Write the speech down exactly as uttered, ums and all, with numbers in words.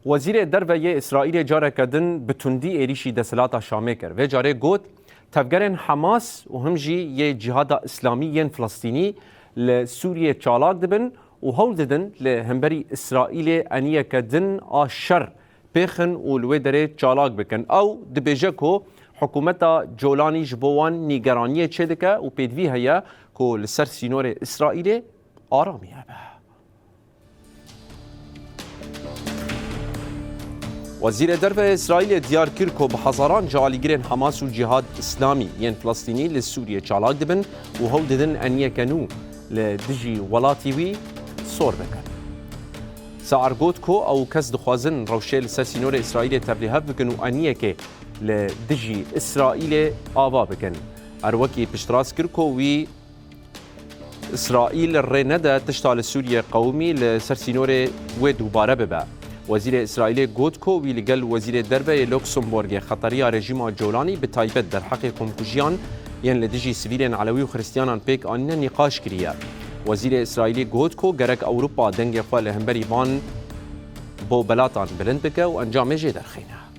Wezîrê Derve yê Îsraîlê careke din bi tundî êrîşî desthilata Şamê kir. Vê carê got, tevgerên Hamas û him jî yê Cîhada Îslamî yên Filistînî li Sûriyê çalak dibin û hewl didin li hemberî Îsraîlê eniyeke din a şer pêxin û li wê derê çalak bikin. Ew dibêje ku hikûmeta Colanî ji bo wan nîgeraniyê çêdike û pêdivî heye ku li ser sînorê Îsraîlê aramî hebe. Wezîrê Derve yê Îsraîlê diyar kir ku bi hezaran ji alîgirên Hamas û Cîhad Îslamî yên Filistînî li Sûriyê çalak dibin û hewl didin eniyeke nû li dijî welatî wî sor bikin. Saar got ku ew kes dixwazin rewşê li ser sînorê Îsraîlê tevlîhev bikin û eniyekê li dijî Îsraîlê ava bikin. Her wekî piştrast kir ku wî Îsraîl rê nede tişta li Sûriyê qewimî li ser sînorê wê dubare bibe. Wezîrê Îsraîlê got ku wî li gel Wezîrê Derve yê Luxembourgê xeteriya rejîma Colanî bi taybet derheqê komkujiyan yên li dijî sivîlên Elewî û Xiristiyanan pêk anîne nîqaş kiriye. Wezîrê Îsraîlî got ku gerek Ewropa dengê xwe li hemberî van bo belatan bilind bike û encamê jê derxîne.